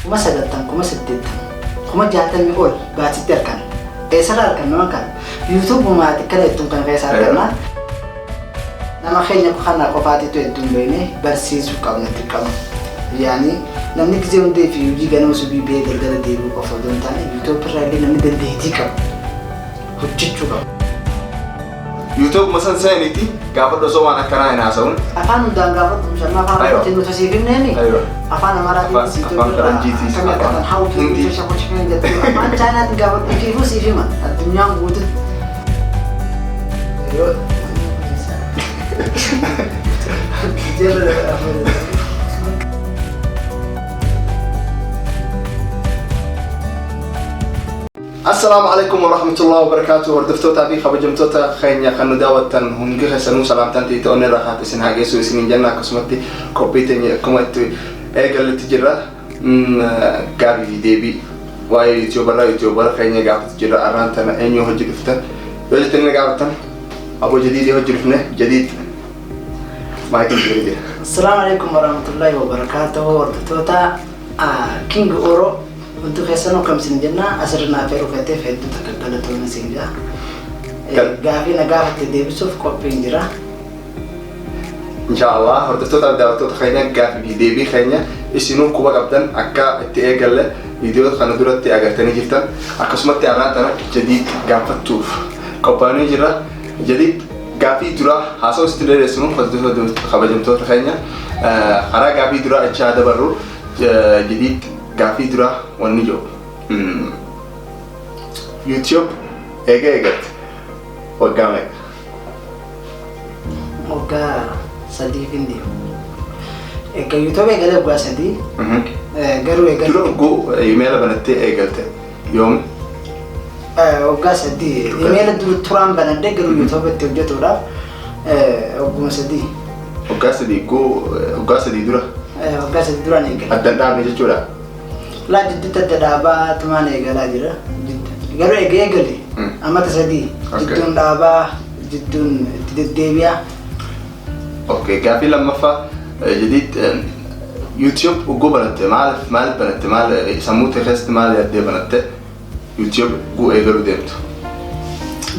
90,000, 80,000, 60,000 ol baatitti argan. Eessarraa argan nama kana? YouTube'umaati kana hedduun kana keessa arganna. Nama keenya kana qofaatitu hedduun beekne barsiisuu qabna dirqama. Yaani namni gizee hundee fi hojii ganama subii ba'ee galgala deebi'uu qofa otoo hin taane, YouTube irraa illee namni dandeettii qabu hojjechuu qaba. YouTube masan seeniiti gaafadhu osoo waan akkanaa hin haasa'uun. Afaan hundaan gaafadhu mucannoo afaan Aywa. Oromootiin nuti siif himneeni. Aywa. Afaan Amaaraatiin YouTube afaan irraa Faranjiitiis, akkamii afaan argatan how to Hindii. use shakoshin jettu afaan Chaayinaatiin gaafadhu fiifuu siif hima addunyaan guututti. Yoo Jala. Assalaamu alaikum warahmatullahi wabarakatuh. Hordoftootaa fi kabajamtoota keenya kan nu daawwattan hundi keessanuu, salaamtaan ta'e onnee irraa haati isin haa geessu isiniin jenna. Akkasumatti qophii teenya akkuma itti eegalletti jirra. Gaaffii fi deebii waa'ee YouTuberraa YouTubera keenya gaafatu jirra. Arraan tana eenyu hojii dhuftan yoo jettanii na gaafattan, Aboo Jadiidii hojii dhufne. Jadiid maayikiin jira jira. Assalaamu alaikum warahmatullahi wabarakatuh. Hordoftoota King Oro hundi keessanuu kam isin jenna, asirra naaf yeroo keeteef hedduu takka galatoomna isin jaa. Gaafii na gaafatte deebisuuf qophiin jira. Inshaallah, hordoftoota fi daawwattoota keenya, gaaffii fi deebii keenya isinuu quba qabdan akka itti eegalle viidiyoo kana duratti agartanii jirtan. Akkasumatti har'aan tana Jadiid gaafattuuf qophaa'anii jirra. Jadiid, gaaffii duraa haasa'u sitti dheeressinu. Hordoftoota kabajamtoota keenya, karaa gaaffii duraa achi dabarru. Jadiid, gaaffii duraa wanni jiru, YouTube eega eegalte waggaa meeqa? Waggaa 3 hin deemu. Egaa YouTube eegalee waggaa 3 garuu eegalee Dura oguu imeela banattee eegalte yoom? Waggaa 3. Imeela dur turaan banadhee, garuu YouTube itti hojjetuudhaaf wagguma 3. Waggaa 3 guu waggaa 3 dura. Waggaa 3 duraan eegale. Addan dhaabne jechuudha. Laa, jidduutti adda dhaabaa tumaan eegalaa jira. Garuu eegale amata 3 jidduun dhaabaa, jidduun itti deddeebi'aa. Okay, gaaffii lammaffaa, Jadiid, YouTube oguu banatte maaliif maaliif banatte? Maal sammuu ta'e keessatti maal yaaddee banatte? YouTube guu eegaluu deemtu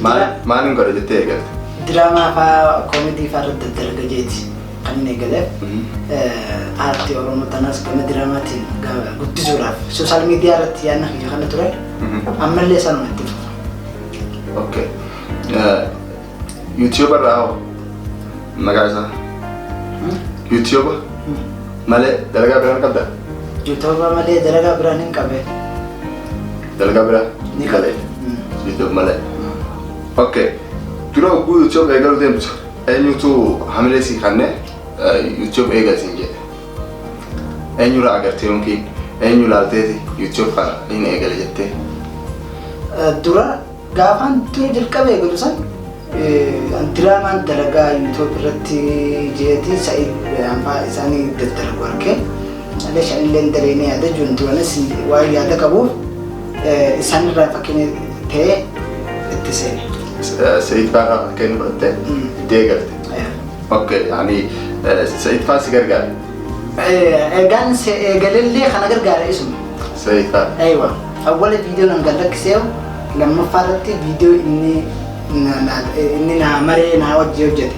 maal maaliin godha jettee eegalte? Diraamaa faa, koomedii faa irratti daddalaga jeeti kan inni eegaleef. Aartii Oromoo tanaas gama diraamaatiin guddisuudhaaf social media irratti yaadna kiyya kana ture. Ammallee sanuma itti fufa. Okay. YouTube irraa hoo, maqaa isaa YouTube malee dalagaa biraan qabdaa? YouTube malee dalagaa biraan hin qabe. Dalagaa biraa? Ni qaba. YouTube malee. Okay. Dura oguu YouTube eegaluu deemtu eenyutu hamilee sii kennee YouTube eegal siin jedhe? Eenyurraa agartee yookiin eenyu laalteeti YouTube kana hin eegale jettee? Dura gaafaan dura jalqaba eegalu san diraamaan dalagaa YouTube irratti jeeti Sa'id anfaa isaanii daddalagu arkee alee shanillee daleenee yaada jiru duranis waan yaada qabuuf isaan irraa fakkeenya ta'ee itti seene. Sa'id faarraa fakkeenya fudhattee itti eegalte. Okay, yani Sa'id faa si gargaare? Egaan eegalellee kana gargaara isuma. Sa'id faa. Aywa. Awwala viidiyoo nan gad lakkisee, lammaffaa irratti viidiyoo inni naa maree naa wajji hojjete.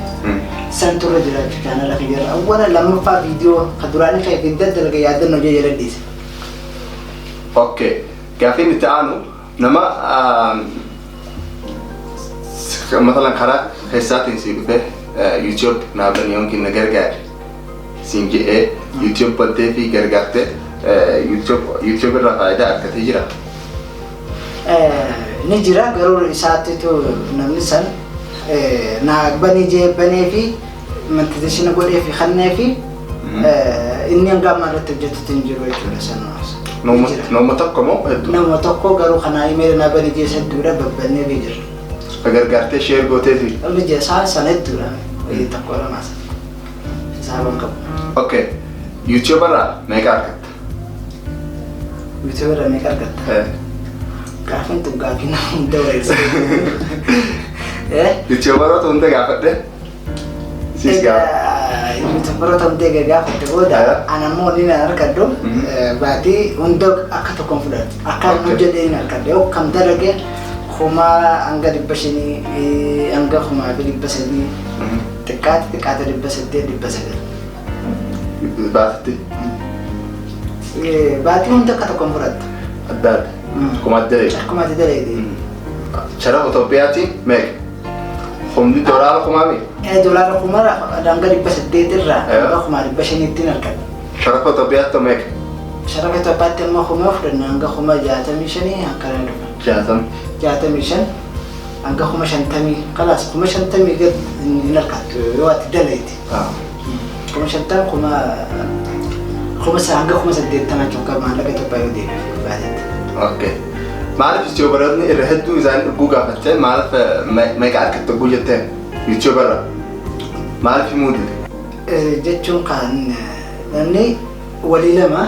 San turre jira jechuudha chaanala kiyyarra. Awwala lammaffaa viidiyoo ka duraanii kee fi daddalaga yaadannoo jee jala dhiise. Okay. Gaaffiin itti aanu, nama masalan karaa keessaatiin si dhufee YouTube naa bani yookiin na gargaari siin jedhee, YouTube bantee fi gargaartee YouTube irraa faayidaa argatee jira? Ni jira, garuu isaattitu namni san naa banii jee banee fi monetization godhee fi kannee fi inni hanga ammaa irratti hojjetutti hin jiru jechuudha sanumas. Ni jira. Nama tokko moo hedduu? Nama tokko, garuu kanaa imeela naa banii jee hedduudha babbannee fi jira. Ka gargaartee share gootee fi. Ni jira, isaan sana hedduudha. Wayii tokko lamaas. Hisaaban qabu. Okay. YouTube irraa meeqa argatta? YouTube irraa meeqa argatta? Gaafiin tun gaafii nama hunda wareersa. YouTuberoota hunda gaafadhe. Siis gaafa. YouTuberoota hundee gaafatte booda ana immoo ni na argadhu baatii hunda akka tokkoon fudhadhu. Akka hojjedhee hin argadhu. Yoo kam dalage 5,500 hanga 3,300, xiqqaate xiqqaate 800, 900. Baatitti? Baatii hunda akka tokkoon fudhattu. Adda adda. Akkuma adda dalagde. Akkuma ati dalagde. Sharafa Itoophiyaatti meeqa? Humni doolaara kumaa meeqa? Doolaara kuma hanga 800 irraa hanga 500,000tti argadha. Sharafa Itoophiyaatti meeqa? Sharafa Itoophiyaatti immoo kuma fudhanna hanga 65,000 akkana dhufa. 60. 65 hanga 50,000, kalaas 50,000 gad hin argattu yoo ati dalagde. 50,000, kuma hanga 80,000 jechuudha maallaqa Itoophiyaa yoo deebiif baatetti. Okay. Maaliif YouTuberoonni irra hedduu isaanii dhuguu gaafattee, maaliif meeqa harkatti dhuguu jetteen YouTuberra? Maaliif himuu dide? Jechuun kan namni walii lama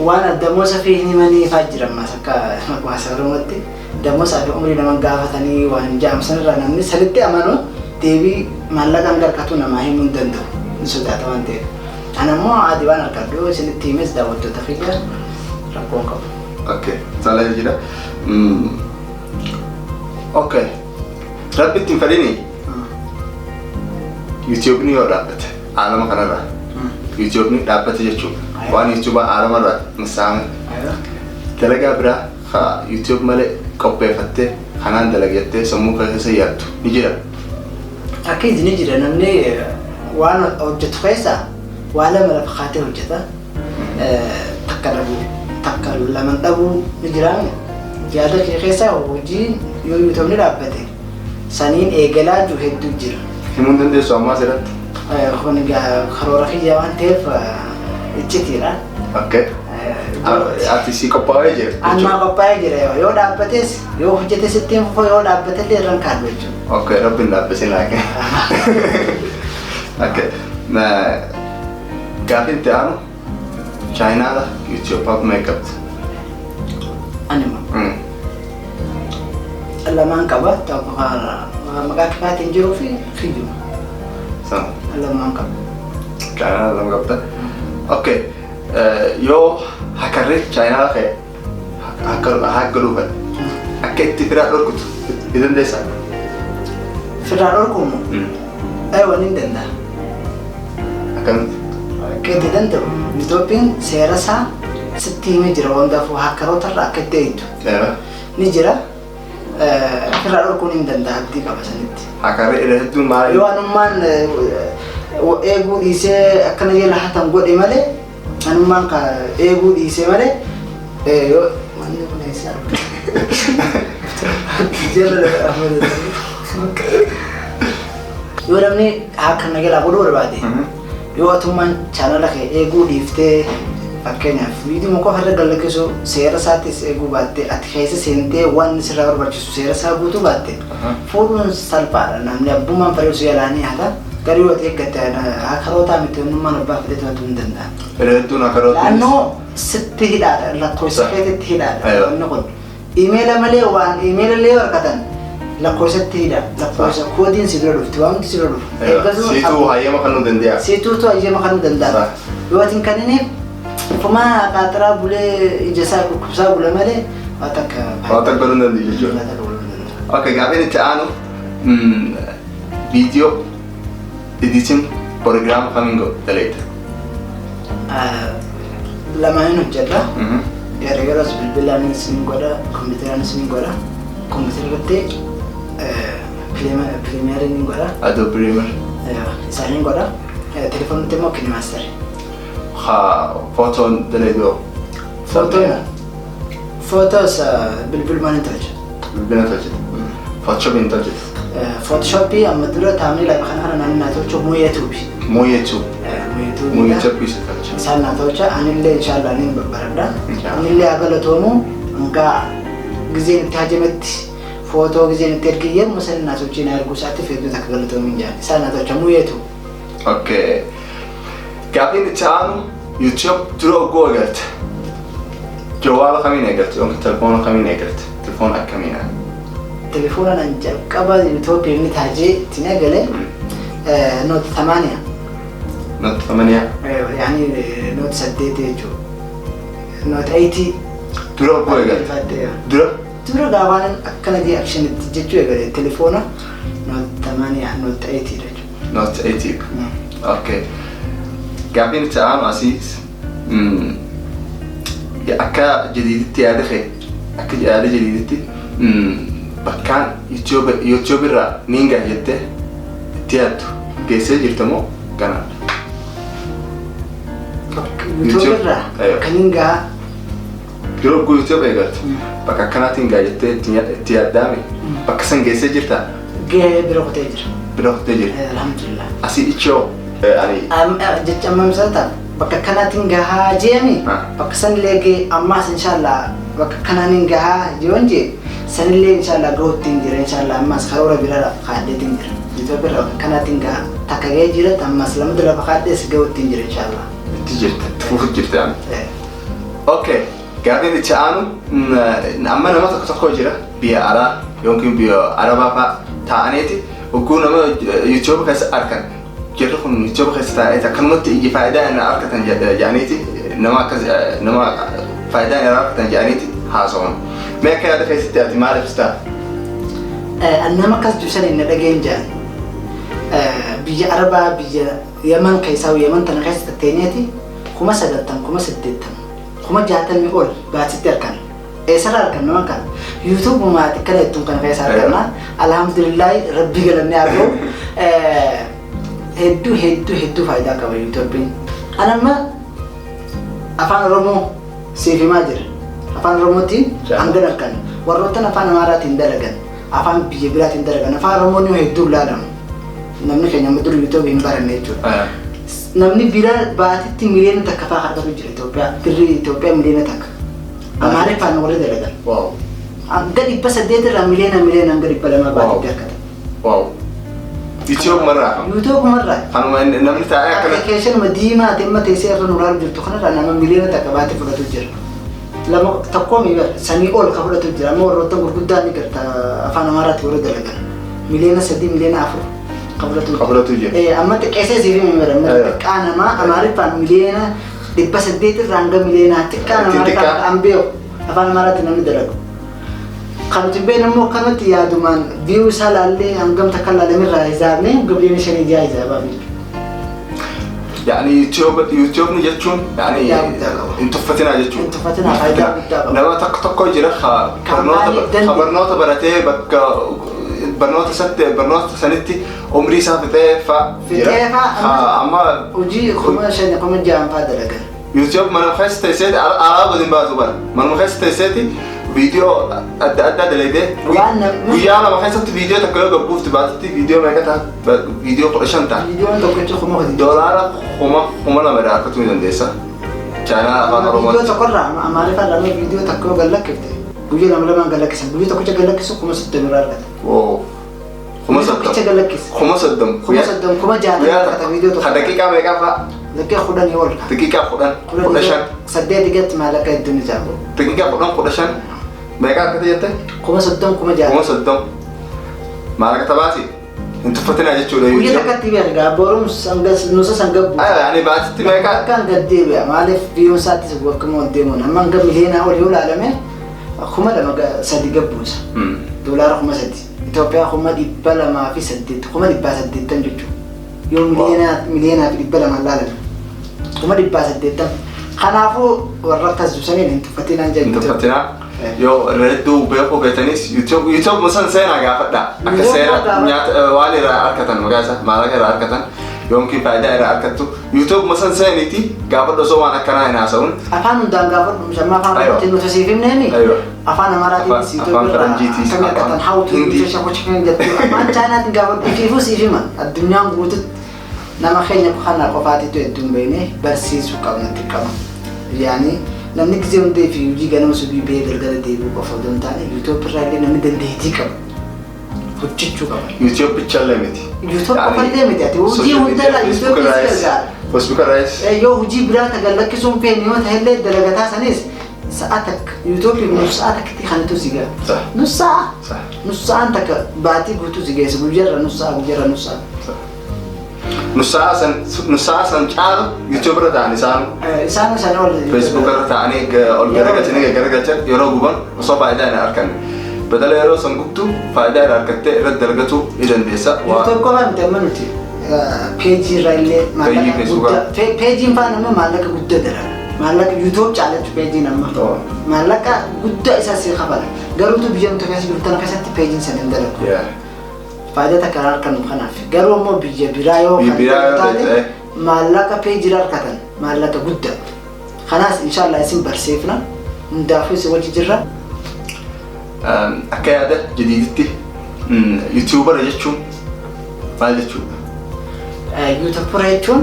waan damoosa fi hin himanii faa jiran maas akka maqaa Oromootti damoosaa fi umurii nama gaafatanii waan jaamsan irraa namni sanitti amanu deebii maallaqaan gargatu namaa himuu hin danda'u. Ni sodaata waan ta'eef. Ana immoo adi waan argadhu isinitti himes, daawwattoota kiyya, rakkoon qabu. Okay. Saala jira. Okay. Rabbi ittiin fedhini YouTube'n yoo dhaabbate aalama kanarraa. YouTube'n dhaabbate jechuudha. Waan YouTube aalamarraa misaame. Dalagaa biraa haa YouTube malee qopheeffattee kanaan dalagattee sammuu keessa yaaddu ni jira? Akka ni jira. Namni waan hojjetu keessa waa lama lafa kaatee hojjeta. Takka dhabuu, takka lama dhabuu ni jiraame. Yaada kee keessa hojii yoo YouTube'n dhaabbate saniin eegalaa jiru hedduu jira. Himuu hin dandeessu ammaa asirratti? Kun egaa karoora kiyyaa waan ta'eef iccitiidha. Okay. Ati si qophaa'ee jira. Ammaa qophaa'ee jira, yoo dhaabbates, yoo hojjetes ittiin fufa, yoo dhaabbatellee irraan kaadhu jechuudha. Okay, Rabbiin dhaabbisin laakin. Okay. Gaafii itti aanu, chaanaala Itoophiyaa meeqa qabdi? Anima lamaan qaba, tokko maqaa kifaatiin jiruu fi kiyyuma. Sana. Lamaan qaba. Chaanaala lama qabda. Okay. Yoo hackerri chaanaala kee hack godhuu fedhe, akka itti firaa dhorkutu ni dandeessaa? Firraa dhorkumu? Eewa, ni danda'a. Akkamitti? Akka itti danda'u, Itoophiyaan seera isaa sitti himee jira, hundaafuu hackeroota irraa akka itti eegdu ni jira. Firraa dhorkuun hin danda'a, abdii qaba sanitti. Hackerri irra hedduun maal? Yoo anummaan eeguu dhiisee akkana jala hatan godhe malee, anummaan ka eeguu dhiisee malee, yoo manni kun eessa jala yoo namni akka na jalaa godhuu barbaade, yoo atummaan chaanala kee eeguu dhiiftee, fakkeenyaaf viidiyoo qofa irra gallakkisu, seera isaattis eeguu baatte, ati keessa seentee waan sirraa barbaachisu seera isaa guutuu baatte, fuudhuun salphaadha. Namni abbummaan fayyadu yalaanii hata garuu yoo eeggatte hackerootaa miti, onnummaan abbaa fedhe to'atuu hin danda'an. Irra hedduun hackeroota. Naannoo sitti hidhaadha, lakkoofsa keetitti hidhaadha wanni kun. Imeela malee waan imeela illee harkatan lakkoofsatti hidha, lakkoofsa koodiin si bira dhufti, waan hundi si bira dhufu. Siituu hayyama kan nu danda'a. Siituutu hayyama kan nu danda'a. Yoo ati hin kenniniif ufumaa qaaxiraa bulee ija isaa dhukkubsaa bula malee waa takka. Waa takka godhuu hin danda'u jechuudha. Waa takka godhuu hin danda'u. Okay, gaafiin itti aanu, viidiyoo editing program kamiin dalagda? Lamaaniin hojjedha. Yeroo yeroos bilbilaanis ni godha, kompiitaraanis ni godha. Kompiitara irratti Premiere ni godha. Adobe Premiere. Isaaniin godha. Telefoonitti immoo KineMaster. Ha footoon dalaydoo? Footoon footoos bilbilumaan hin tolcha. Bilbila tolchita. Photoshop hin tolchita? Photoshopii amma dura taamni lafa kana kana naannoo naa tolchu Mooyetuubi. Mooyetuu. Mooyetuubi. Mooyetuu isa tolcha. Isaan naa tolcha, anillee inshallah ni babbaradha. Inshallah. Anillee haa galatoomu, hangaa gizeen itti hajametti footoo gizeen itti ergiyyee musan naa tolchee na erguu isaatti hedduu takka galatoomu hin jaan. Isaan naa tolcha Mooyetuu. Okay. Gaafiin itti aanu, YouTube dura oggoo eegalte, jawaala kamiin eegalte yookiin telefoona kamiin eegalte? Telefoona akkamiin? Telefoona nan jalqaba YouTube inni taajee ittiin eegale Note 8. Note 8. Yani Note 8 jechuudha. Note 8. Dura obboo eegale. Dura? Dura gaafaan akkana jee action itti jechuu eegale telefoona Note 8, Note 8 jechuudha. Note 8. Okay. Gaaffiin itti aanu asii akka jadiiditti yaada kee, akka yaada jadiiditti bakkaan YouTube irraa niin gaha jettee itti yaaddu geessee jirta moo ganaadha? YouTube irraa kan hin gahaa. Yeroo ogguu YouTube eegalte bakka akkanaatiin gaha jettee itti yaaddaame, bakka san geessee jirtaa? Gahee bira kutee jira. Bira kutee jira. Alhamdulillah. Asii ichoo ani. Jecha ammamsaa ta'a. Bakka kanaatiin gahaa jeemi, bakka sanillee gahee, ammaas inshallah bakka kanaan gahaa yoon jee sanillee inshallah gahuutti jira, inshallah ammaas karoora bira kaadheetiin jira. YouTube irra bakka kanaatiin gahaa takka gahee jira, ammaas lamatu lafa kaadhees gahuutti jira inshallah. Itti jirta, itti fufuutu jirta yaani. Okay. Gaaffiin itti aanu, amma nama tokko tokko jira biyya alaa yookiin biyya arabaa fa'aa taa'aniiti hogguu nama YouTube keessa argan, jarri kun YouTube keessa taa'eeti akkanumatti iyyi faayidaa irraa argatan jedhaniiti, nama akkas nama faayidaa irraa argatan jedhaniiti haasawan. Mee akka yaada keessatti ati maal ibsitaa? Nama akkas jiru hin dhageen jaan. Biyya Arabaa, biyya Yaman keessaa, Yaman tana keessa teenyeeti 90,000, 80,000, 60,000 ol baasitti argan. Eessarraa argan nama kana? YouTube maatii kana ittuun kana keessa arganna. Alhamdulillahi, rabbi galannee haa ta'u. Hedduu hedduu hedduu faayidaa qaba YouTube'n. Ani amma afaan Oromoo siif himaa jira. Afaan Oromootiin hanga argan. Warroottan afaan Amaaraatiin dalagan, afaan biyya biraatiin dalagan, afaan Oromoo ni hedduu ilaalamu. Namni keenya amma dur YouTube hin baranne jechuudha. Namni bira baatitti 1 million fa'aa argatu jira Itoophiyaa. Birrii Itoophiyaa 1 million. Amaariffaan warri dalagan. Hanga 800 irraa miliyoona miliyoona hanga 200 baatitti argatan. Wow. YouTube marraa. YouTube marraa. Kanuma namni taa'ee akkana. Application diimaa ati amma teessee irra nuraan jirtu kanarraa nama 1 million baatii fudhatu jira. Lama tokkoo mi sanii ol ka fudhatu jira. Amma warroota gurguddaa ni garta afaan Amaaraatti warra dalagan. 3 million, 4 million ka fudhatu. Ka fudhatu jira. Amma xiqqeessee siif himi bara. Amma xiqqaa namaa Amaariffaan 800 million irraa hanga miliyoonaa xiqqaa namaa kan beeku afaan Amaaraatti namni dalagu. Kan nuti beeknu immoo akkanatti yaadumaan view isaa laallee hangam takka laalamirraa hisaabnee hanga 5 miliyoona hisaabaa jechuudha. Yani YouTube jechuun yani Faayidaa guddaa qaba. Hin tuffatinaa jechuudha. Hin tuffatinaa, faayidaa guddaa qaba. Nama tokko tokko jira Kaampaanii ka barnoota baratee bakka barnoota isatti barnoota sanitti umrii isaa fixee fa jira. Fixee fa'a. Amma hojii 5,000, 6,000 fa'aa dalagan. YouTube manuma keessa teesseeti alaa gadi hin baatu bara. Manuma keessa teesseeti viidiyoo adda addaa dalagdee Waan guyyaa 2 keessatti viidiyoo tokko yoo gabbuufti baatutti viidiyoo meeqa ta'a? Viidiyoo 15 ta'a. Viidiyoon tokkichi 1000. Doolaara 2,000 irraa argachuu ni dandeessa. Chaanaala afaan Viidiyoo Oromooti. tokkorraa Amaariffaa irraa viidiyoo tokko yoo gallakkifte guyyaa lama lamaan gallakkisan, guyyaa tokkicha gallakkisu 30,000 irraa argata. Wow. Kuma Guyyaa soddom. tokkicha gallakkisa. 30,000. 30,000, 60,000 Guyyaa argata viidiyoo tokko. tokko. Ka daqiiqaa meeqaa fa'a? Daqiiqa 10 ol. Daqiiqaa 10, 15. 8 gatti maallaqa hedduun isaa qabu. Daqiiqaa 10, 15 meeqa argate jette? 30,000, 60,000. 30,000. Maallaqa tabaasi. Hin tuffatinaa jechuudha. Guyyaa takkatti beeka borumsa hanga nuusa san gabbu. Ani baatitti meeqa? Akkaan gad deebi'a, maaliif viewn isaattis akkuma ol deemuun amma hanga miliyoonaa ol yoo ilaalame 2,000 3 gabbuusa. Doolaara 3,000. Itoophiyaa 208,000, 800,000 jechuudha. Yoo 1,200,000 ilaalame 800,000. Kanaafuu warra akkas dubsaniin hin tuffatinaan Hin jedhu. tuffatinaa. Yoo irra hedduu beekuu feetanis YouTube san seenaa gaafadha. Akka YouTube seera gaafadha. Nyaata waan irraa argatan, maqaa isaa maallaqa irraa argatan yookiin faayidaa irraa argattu YouTube san seeniiti gaafadhu osoo waan akkanaa hin haasa'uun. Afaan hundaan gaafadhu, mishammaa afaan Aywa. Oromootiin nuti siif himneemi. Aywa. Afaan Amaaraatiin Afaan Faranjiitiis, akkamii afaan argatan, how to Hindii. jettu afaan Chaayinaatiin gaafadhu, ifiifuu siif hima. Addunyaan guututti nama keenya kana qofaatitu hedduun beekne barsiisuu qabna xiqqama. Yaani namni gisee hundee fi hojii ganama subii ba'ee galgala deebi'uu qofa osoo hin taane YouTube irraa illee namni dandeettii qabu hojjechuu qaba. YouTube bichallee miti. YouTube qofallee miti, ati hojii hundarraa Facebook YouTube irraayis. gargaara. Facebook irraayis. Yoo hojii biraa tagan lakkisuun feene yoo ta'ellee dalagataa sanis sa'a takka YouTube nus sa'a takkatti kanatu si gaha. Nus sa'a. Nus sa'aan takka baatii guutuu si geessa, guyyaarra nus sa'a, guyyaarra nus sa'a. Sah. Nus sa'a san caalu YouTube irra ta'an isaan. Isaan isaan ol. Facebook irra ta'anii ol garagalchanii garagalchan yeroo guban osoo faayidaa hin arganne. Badala yeroo san gubtu faayidaa irraa argattee irratti dalagatu ni dandeessa. YouTube qofa miti, amma nuti peejii irraa illee maallaqa Facebookaa. guddaa, peejiin faan amma maallaqa guddaa dalaga. Maallaqa YouTube caalachuu peejiin amma. Maallaqa guddaa isaa si kafala. Garuutu biyya nuti keessa jirtu tana keessatti peejiin san hin dalagu. Faayidaa takka irraa argannu kanaaf. Garuu ammoo biyya biraa yoo Biyya kan biraa yoo taate ta'e. Maallaqa peejii irraa argatan maallaqa guddaa. Kanaas inshallah isin barsiifna. Hundaafuu isin wajji jirra. Akka yaada jadiiditti YouTuber jechuun maal jechuudha? YouTuber jechuun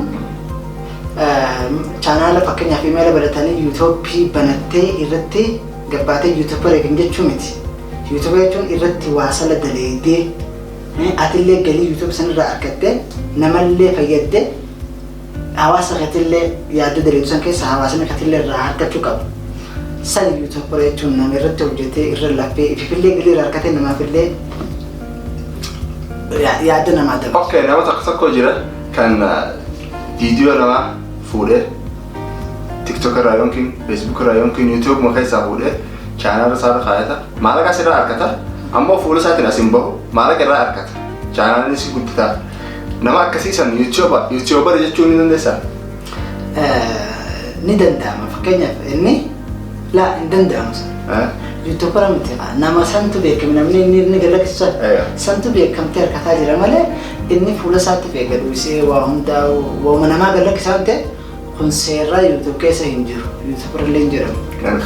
chaanaala, fakkeenyaaf imeela banatanii YouTubeii banattee irratti gabbaatee YouTuber kan jechuu miti. YouTuber jechuun irratti waasala daleedee atillee galii YouTube sanirraa argattee namallee fayyaddee hawaasa keetillee yaada daleedu san keessa hawaasni keetillee irraa argachuu qabu. San YouTuber jechuun nama irratti hojjetee, irra laffee, ififillee galii irraa argatee, namaafillee yaada namaa dabarsu. Okay, nama tokko tokko jira kan viidiyoo namaa fuudhee TikTok irraa yookiin Facebook irraa yookiin YouTube ma keessaa fuudhee chaanaala isaa irra kaayata. Maallaqa asirraa argata. Ammoo fuula isaatiin as hin bahu, maallaqa irraa argata. Chaanaalli si guddataa. Nama akkasii san YouTuber jechuun ni dandeessaa? Ni danda'ama. Fakkeenyaaf inni laa hin danda'amu sana. YouTuber miti, nama santu beekame, namni inni galakkisu san santu beekamtee harkataa jira malee inni fuula isaatti beekadu isee waa hundaa waama namaa galakkisaa waan ta'e kun seerraa YouTube keessa hin jiru. YouTuber illee hin jedhamu.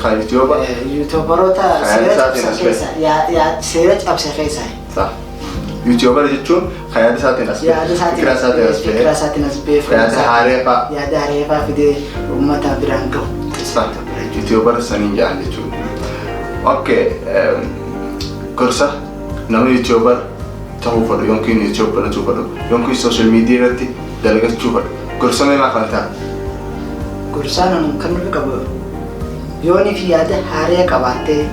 Kan YouTuber. YouTuberoota seera cabsan keessa, seera cabse keessa. Sax. YouTuber jechuun kan yaada isaatiin as Yaada isaatiin fikira isaatiin as fikira isaatiin as ba'e. Yaada haaree fa'a. Yaada haaree fidee uummata biraan gahu. Sax. YouTuber saniin jedhan jechuudha. Okay. Gorsa nama YouTuber ta'uu fedhu yookiin YouTube banachuu fedhu yookiin social media irratti dalagachuu fedhu gorsa mee maal kan ta'a? Gorsaan kan nuti qabu, yoonii fi yaada haaree qabaattee,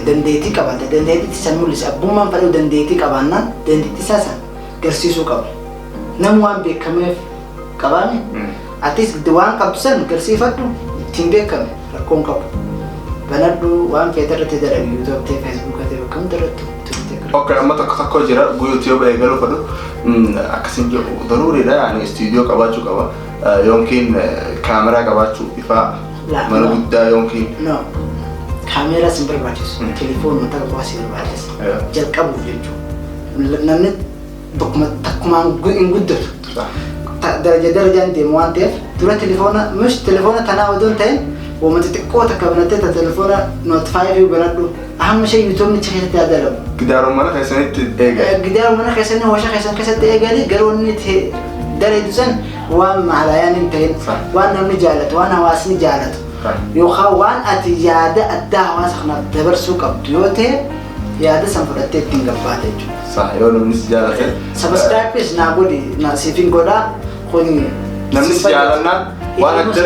dandeettii qabaatte, dandeettii san mul'isa. Abbummaan fedhu dandeettii qabaannaan dandeettii isaa san garsiisuu qaba. Nam waan beekameef qabaame, atis waan qabdu san garsiifadhu, ittiin beekame rakkoon qabu. Banadhu, waan feete irratti dalagi, YouTube ta'e, Facebook ta'e, bakka hunda irratti turte. Okay, amma tokko tokko jira YouTube eegaluu fedhu akkasiin jedhu daruuriidha, yani istiidiyoo qabaachuu qaba yookiin kaameraa qabaachuu ifaa mana guddaa yookiin No. Kaameeraa sin barbaachisu. Telefoon mataa qofa si barbaachisa. Jalqabuuf jechuudha. Namni bakkuma takkumaan hin guddatu. Daraja darajaan deemu waan ta'eef dura telefoona mush telefoona tanaa odoo hin ta'in uumama xixiqqoo takka banattee ta telefoona Note 5 banadhu. Amma ishee YouTubeni achi keessatti haa dalagu. Gidaaruma mana keessanitti eegale. Gidaaruma mana keessanii, hoosha keessan keessatti eegali. Garuu inni itti daleedu san waan maalaayaan hin ta'in, waan namni jaalatu, waan hawaasni jaalatu yookaan waan ati yaada addaa hawaasa kanaaf dabarsuu qabdu yoo ta'e, yaada san fudhattee ittiin gabbaata jechuudha. Sax, yoo namni si jaalate. Subscribeis naa godhi, naa siifin godhaa kun. Namni si jaalannaan waan adda,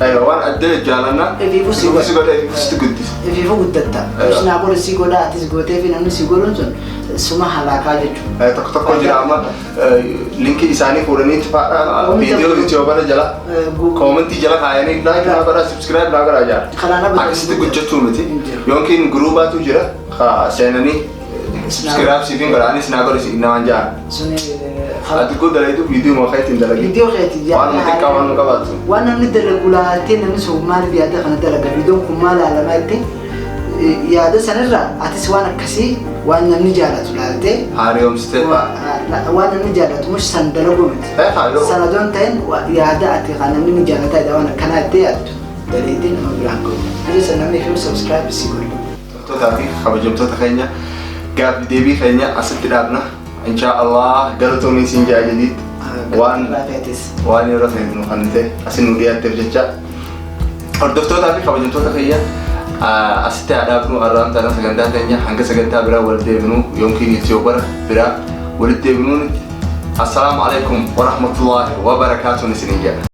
aywa, waan adda jaalannaan Ifiifuu si ifiifuu si godha. godha, ifiifuu sitti guddisa. Ifiifuu guddatta. Aywa. Naa godhi si godhaa, atis gootee fi namni si godhuun sun suma halaakaa jechuudha. Tokko tokko jira amma linkii isaanii fuudhanii faadha viidiyoo YouTubeara jala commentii jala kaayanii like naa godhaa, subscribe naa godhaa jira. Kanaan abadan Akkasitti guddachuu miti. Hin jiru. Yookiin guruubaatu jira ka seenanii subscribe siifin godha, anis naa godhi namaan jaa. Suni Ati koo dalagitu viidiyoo maqaa ittiin dalagi. Viidiyoo keeti. Waan xiqqaa waan nu qabaatu. Waan namni dalagu laaltee, namni sun maaliif yaada kana dalaga, viidiyoon kun maal laalamaa itti yaada sanirraa atis waan akkasii waan namni jaalatu laaltee Haaromsitee fa'a. Waan namni jaalatu mush san dalaguu miti. Haa yoo. Sana odoon ta'in yaada ati kan namni ni jaalata waan akkanaa itti yaaddu daleetee nama biraan gahu. Biyya san namni fi subscribe si godhu. Hordoftoota fi kabajamtoota keenya, gaaffii deebii keenya asitti dhaabna. Insha Allah galatoomii siin jaa jadiitti waan Raafeetis. Waan yeroo ta'e nu kan ta'e asin nu dhiyaatteef jecha. Hordoftootaa fi kabajamtoota keenya, asitti haa dhaabnu har'aan tana sagantaa keenya. Hanga sagantaa biraa wal deebinu yookiin YouTubera biraa walitti deebinuun, assalaamu alaikum warahmatullahi wabarakaatuun isiniin jedha.